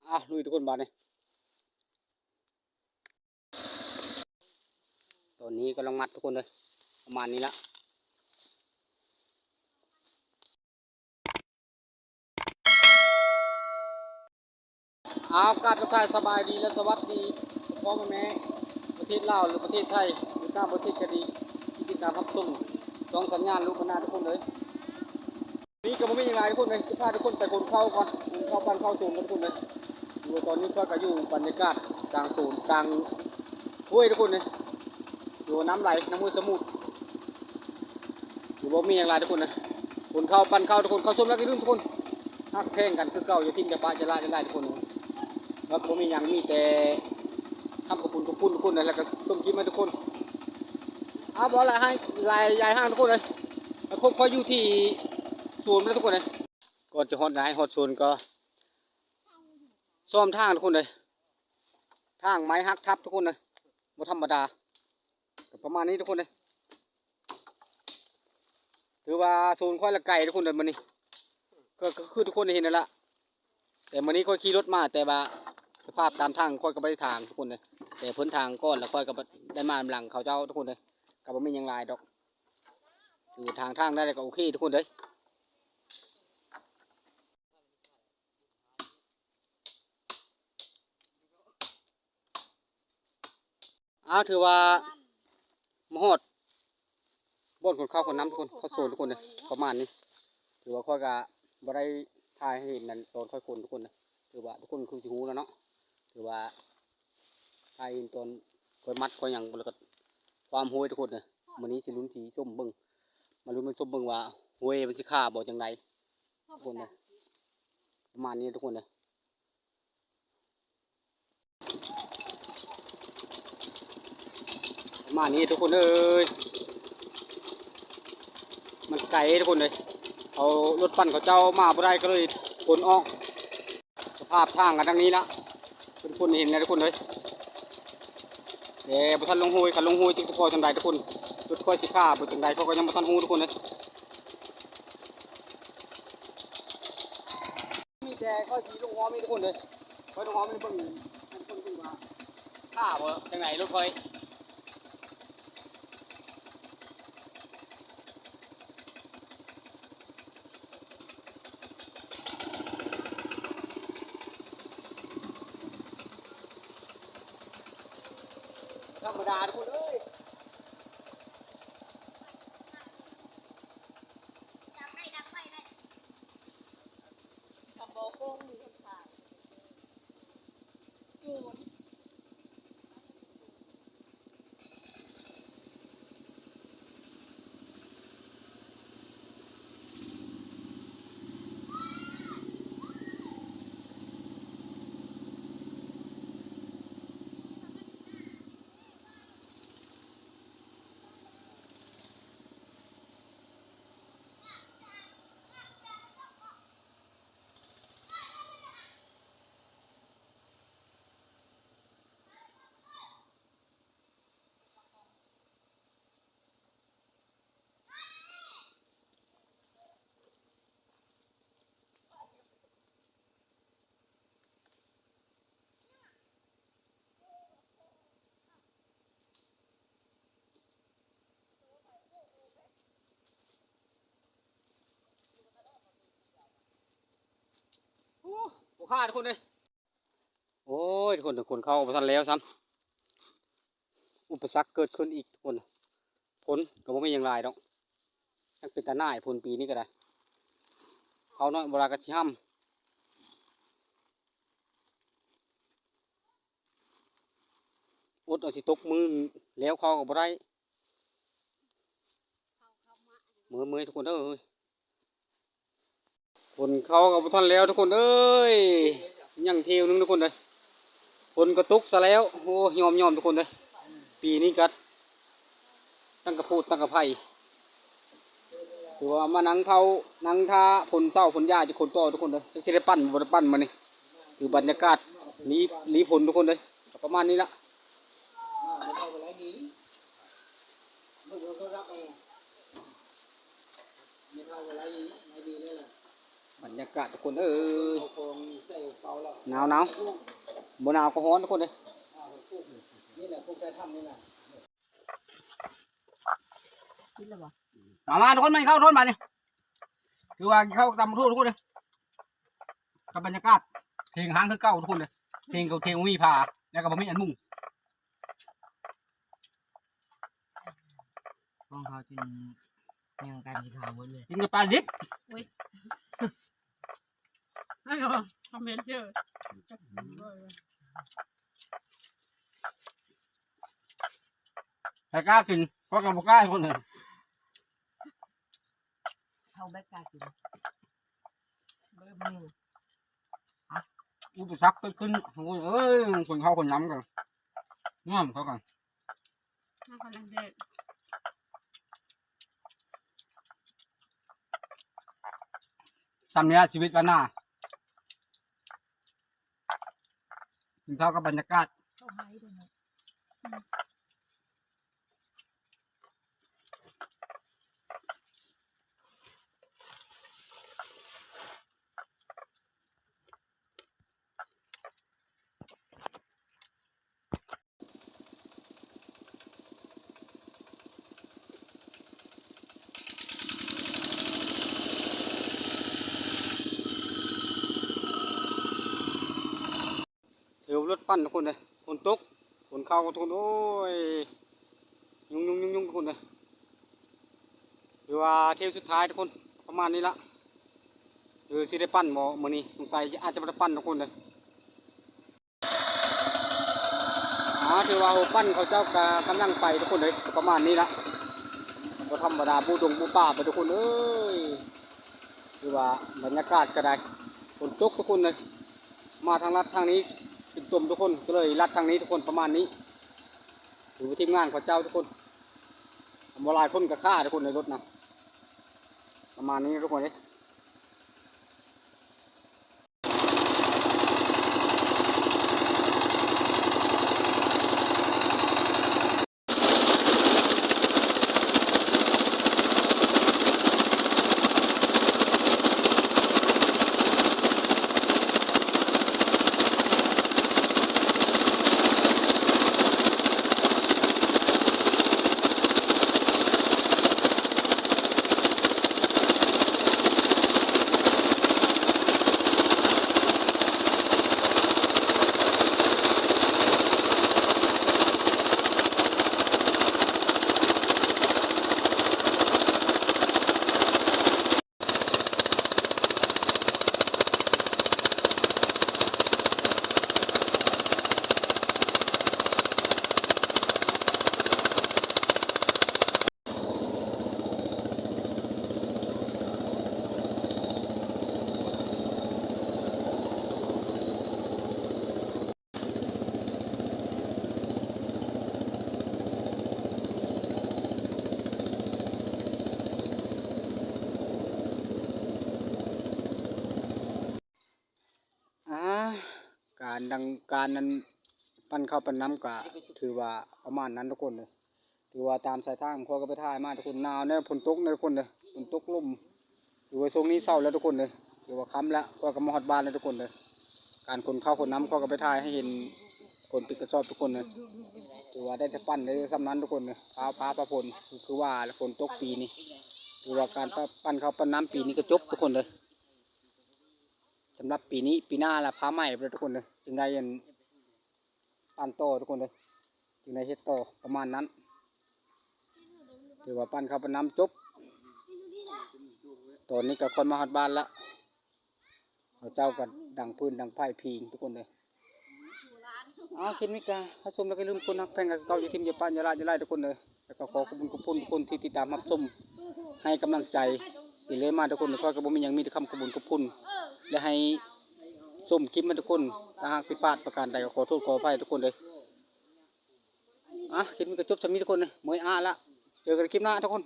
ອ່ະ ລຸຍທຸກຄົນບາດນີ້. ຕອນນີ້ກຳລັງມັດທຸກຄົນເດີ ປະມານນີ້ລະ. ອ້າວ ກາບທັກທາຍສະບາຍດີ ແລະ ສະຫວັດດີພໍ່ແມ່ ປະເທດລາວ ຫຼື ປະເທດໄທ ຫຼື ຕ່າງປະເທດກະດີ ທີ່ຕິດຕາມຮັບຊົມຊ່ອງສັນຍານລູກບັນດາທຸກຄົນເອີຍ. ນີ້ກະບໍ່ມີຫຍັງຫຼາຍທຸກຄົນເອີຍ ຊິພາທຸກຄົນໄປຂົນເຂົ້າກ່ອນ ຂົນເຂົ້າ ປັ່ນເຂົ້າສວນກ່ອນທຸກຄົນເອີຍ. ໂດຍຕອນນີ້ຂ້ອຍກະຢູ່ບັນຍາກາດກາງສວນ ກາງຫ້ວຍທຸກຄົນເອີຍ ຢູ່ນ້ຳໄຫຼ ນ້ຳຫ້ວຍສະໝຸດ. ບໍ່ມີຫຍັງຫຼາຍທຸກຄົນເອີຍ ຂົນເຂົ້າ ປັ່ນເຂົ້າທຸກຄົນ. ເຂົ້າຊົມແລ້ວກະຢ່າລືມທຸກຄົນ ຮັກແພງກັນຄືເກົ່າ ຢ່າຖິ້ມຢ່າປະ ຢ່າລະ ຢ່າລາຍທຸກຄົນ. ແລ້ວກະບໍ່ມີຫຍັງ ມີແຕ່ຄຳຂອບຄຸນຂອບຄຸນທຸກຄົນເອີຍ ແລ້ວກະຊົມຄລິບໃຫ້ທຸກຄົນ. ເອົາ ບໍ່ຫຼາຍໃຫ້ ຫຼາຍ ຫຼາຍຫ້າງທຸກຄົນເອີຍ ໄປພົບຂ້ອຍຢູ່ທີ່ສວນເດີທຸກຄົນເອີຍ. ກ່ອນຈະຮອດໄຮ່ຮອດສວນກະສ້ອມທາງທຸກຄົນເອີຍ ທາງໄມ້ຫັກທັບທຸກຄົນເອີຍ ບໍ່ທຳມະດາ. ກະປະມານນີ້ທຸກຄົນເອີຍ ຖືວ່າສວນຂ້ອຍລະໄກທຸກຄົນເອີຍ ມື້ນີ້ ກະ ກະຄືທຸກຄົນໄດ້ເຫັນນັ້ນລະ. ແຕ່ມື້ນີ້ຂ້ອຍຂີ່ລົດມາ ແຕ່ວ່າສະພາບຕາມທາງຂ້ອຍກະບໍ່ໄດ້ຖາງທຸກຄົນເອີຍ ແຕ່ເພິ່ນຖາງກ່ອນ ແລ້ວຂ້ອຍກະໄດ້ມານຳຫຼັງເຂົາເຈົ້າທຸກຄົນເອີຍ. ກະບໍ່ມີຫຍັງຫຼາຍດອກ ຖືວ່າຖາງທາງໄດ້ແລ້ວກະໂອເຄທຸກຄົນເອີຍ. ອ້າວ ຖືວ່າມາຮອດບ່ອນຂົນເຂົ້າຂົນນ້ຳທຸກຄົນ ເຂົ້າສວນທຸກຄົນເດີ ປະມານນີ້. ຖືວ່າຂ້ອຍກະບໍ່ໄດ້ຖ່າຍໃຫ້ເຫັນນັ້ນຕອນຂ້ອຍຂົນທຸກຄົນເດີ ຖືວ່າທຸກຄົນຄືຊິຮູ້ແລ້ວເນາະ. ຖືວ່າຖ່າຍເຫັນຕອນຂ້ອຍມັດຂ້ອຍຫຍັງ ແລ້ວກະຄວາມຫ້ວຍທຸກຄົນເດີ. ມື້ນີ້ຊິລຸ້ນຊິຊົມເບິ່ງ ມາລຸ້ນມາຊົມເບິ່ງວ່າຫ້ວຍມັນຊິຄາບໍ່ຈັ່ງໃດທຸກຄົນເດີ ປະມານນີ້ທຸກຄົນເດີ. ປະມານນີ້ທຸກຄົນເອີຍ ມັນໄກທຸກຄົນເອີຍ ເອົາລົດປັ່ນເຂົາເຈົ້າມາບໍ່ໄດ້ ກະເລີຍຂົນອອກ. ສະພາບທາງກະດັ່ງນີ້ລະ ເປັນຄົນເຫັນແລ້ວທຸກຄົນເອີຍ ແຕ່ບໍ່ທັນລົງຫ້ວຍ ຄັນລົງຫ້ວຍຈັກຊິພໍຈັ່ງໃດທຸກຄົນ. ລົດຂ້ອຍຊິຄາບໍ່ຈັ່ງໃດ ຂ້ອຍກະຍັງບໍ່ທັນຮູ້ທຸກຄົນເອີຍ. ມີແຕ່ຂ້ອຍຊິລົງຮອບນີ້ທຸກຄົນເດີ ຂ້ອຍລົງຮອບນີ້ເບິ່ງ ເບິ່ງ ເບິ່ງວ່າຄາບໍ່ຈັ່ງໃດລົດຂ້ອຍ. ທຳມະດາທຸກຄົນເອີຍ. ໂອ້ ບໍ່ຄ່າທຸກຄົນເອີຍ. ໂອ້ຍ ທຸກຄົນ ຂົນເຂົ້າບໍ່ທັນແລ້ວຊ້ຳ ອຸປະສັກເກີດຂຶ້ນອີກທຸກຄົນ. ຝົນກະບໍ່ມີຫຍັງຫຼາຍດອກ ຍັງເປັນຕາໜ່າຍຝົນປີນີ້ກະໄດ້ ເຂົ້ານ້ອຍບໍ່ຫຼາຍກະຊິຫ້ຳ ອົດເອົາຊິຕົກມື້ແລ້ວເຂົ້າກະບໍ່ໄດ້ ເມື່ອຍໆ ທຸກຄົນເອີຍ. ຂົນເຂົ້າກະບໍ່ທັນແລ້ວທຸກຄົນເອີຍ ຍັງທິວໜຶ່ງທຸກຄົນເອີຍ. ຝົນກະຕົກຊະແລ້ວ ໂອ້ ຍອມໆ ທຸກຄົນເອີຍ. ປີນີ້ກະຕັ້ງກະໂພດຕັ້ງກະໄພ ຖືວ່າມານັ່ງເຝົ້າ ນັ່ງຖ້າຝົນເຊົາຝົນຢາ ຈະຂົນຕໍ່ທຸກຄົນເອີຍ. ຈັກຊິໄດ້ປັ່ນບໍ່ໄດ້ປັ່ນມື້ນີ້ ຄືບັນຍາກາດລີ ລີຝົນທຸກຄົນເອີຍ. ກະປະມານນີ້ລະ. ເ ບັນຍາກາດທຸກຄົນເອີຍ ໜາວໆ ບໍ່ໜາວກໍຮ້ອນທຸກຄົນເອີຍ. ມາໆ ທຸກຄົນ ມາກິນເຂົ້າທຸກຄົນ ບາດນີ້ ຄືວ່າກິນເຂົ້າຕຳບັກຫຸ່ງທຸກຄົນເອີຍ ກັບບັນຍາກາດ ເພງຮ້າງຄືເກົ່າທຸກຄົນເອີຍ ເພງກໍເພງບໍ່ມີຜ້າ ແລ້ວກໍບໍ່ມີອັນມຸງ ຂອງເຂົາຈົນຍັງກັນຊິເຂົ້າເບິດເລີຍ ກິນແຕ່ປາດິບ. ໂອ້ຍ ໃຫ້ຄອມເມັນເຈີ ໃຜກ້າກິນ ຂ້ອຍກໍບໍ່ກ້າຄົນໜຶ່ງ ເຂົາບໍ່ກ້າກິນ ບໍ່ມີ ອຸປະສັກເກີດຂຶ້ນ ໂອ້ຍເອີຍ ຄົນເຂົ້າຄົນນ້ຳກໍ ນ້ຳເຂົາກໍ ສ່ຳນີ້ລະຊີວິດບ້ານນາ ກິນເຂົ້າກັບບັນຍາກາດ. ຖືວ່າລົດປັ່ນທຸກຄົນເດີ ຝົນຕົກ ຝົນເຂົ້າທຸກຄົນ ໂອ້ຍ ຍຸ່ງໆໆໆ ທຸກຄົນເດີ. ຖືວ່າທຣິບສຸດທ້າຍທຸກຄົນ ປະມານນີ້ລະ ຫຼືຊິໄດ້ປັ່ນບໍ່ມື້ນີ້ ສົງໄສອາດຈະບໍ່ໄດ້ປັ່ນທຸກຄົນເດີ. ອ່າ ຖືວ່າຫົວປັ່ນເຂົາເຈົ້າກະກຳລັງໄປທຸກຄົນເອີຍ ປະມານນີ້ລະ ບໍ່ທຳມະດາ ບຸດົງບຸປ່າໄປທຸກຄົນເອີຍ. ຖືວ່າບັນຍາກາດກະໄດ້ ຝົນຕົກທຸກຄົນເອີຍ ມາທາງລັດທາງນີ້ເປັນຕົມທຸກຄົນ ກະເລີຍລັດທາງນີ້ທຸກຄົນ ປະມານນີ້. ຖືວ່າທີມງານເຂົາເຈົ້າທຸກຄົນ ບໍ່ຫຼາຍຄົນກະຄ້າທຸກຄົນໃນລົດນະ ປະມານນີ້ທຸກຄົນເອີຍ. ອ່າ ການດັງ ການນັ້ນ ປັ່ນເຂົ້າປັ່ນນ້ຳກະຖືວ່າປະມານນັ້ນທຸກຄົນເດີ. ຖືວ່າຕາມສາຍທາງ ຂ້ອຍກໍໄປຖ່າຍມາທຸກຄົນ ໜາວແນ່ ຝົນຕົກແນ່ທຸກຄົນເດີ ຝົນຕົກລົມ. ຖືວ່າຊ່ວງນີ້ເຊົ້າແລ້ວທຸກຄົນເດີ ຖືວ່າຄ່ຳແລ້ວ ຂ້ອຍກໍມາຮອດບ້ານແລ້ວທຸກຄົນເດີ. ການຂົນເຂົ້າຂົນນ້ຳ ຂ້ອຍກໍໄປຖ່າຍໃຫ້ເຫັນ ຂົນເປັນກະສອບທຸກຄົນເດີ. ຖືວ່າໄດ້ແຕ່ປັ່ນໄດ້ສ່ຳນັ້ນທຸກຄົນເດີ ຟ້າ ຟ້າ ຟ້າຝົນ ຄືວ່າແຫຼະ ຝົນຕົກປີນີ້. ຖືວ່າການປະ ປັ່ນເຂົ້າປັ່ນນ້ຳປີນີ້ກໍຈົບທຸກຄົນເດີ. ສຳລັບປີນີ້ ປີໜ້າລະຟ້າໃໝ່ພຸ້ນແຫຼະທຸກຄົນເດີ ຈຶ່ງໄດ້ອັນ ປັ່ນຕໍ່ທຸກຄົນເດີ ຈຶ່ງໄດ້ເຮັດຕໍ່ປະມານນັ້ນ. ຖືວ່າປັ່ນເຂົ້າປັ່ນນ້ຳຈົບ ຕອນນີ້ກໍຄ່ອຍມາຮອດບ້ານລະ ເຂົາເຈົ້າກໍດັງຟືນດັງໄຟພິງທຸກຄົນເດີ. ອ້າວ ຄລິບນີ້ກໍ ຖ້າຊົມແລ້ວກໍຢ່າລືມກົດຮັກແພງກັນຄືເກົ່າ ຢ່າຖິ້ມ ຢ່າປະ ຢ່າລະ ຢ່າໄລ່ທຸກຄົນເດີ. ແລ້ວກໍຂໍຂອບຄຸນຂອບຄຸນທຸກຄົນທີ່ຕິດຕາມຮັບຊົມ ໃຫ້ກຳລັງໃຈເລື້ອຍໆມາທຸກຄົນ. ຂ້ອຍກໍບໍ່ມີຫຍັງ ມີແຕ່ຄຳຂອບຄຸນຂອບຄຸນ ແລະ ໃຫ້ຊົມຄລິບມາທຸກຄົນ. ຖ້າຫາກຜິດພາດປະການໃດກໍຂໍໂທດຂໍອະໄພທຸກຄົນເດີ. ອ່ະ ຄລິບນີ້ກໍຈົບສ່ຳນີ້ທຸກຄົນເດີ ເມື່ອຍອ້າລະ ເຈີກັນຄລິບໜ້າທຸກຄົນ.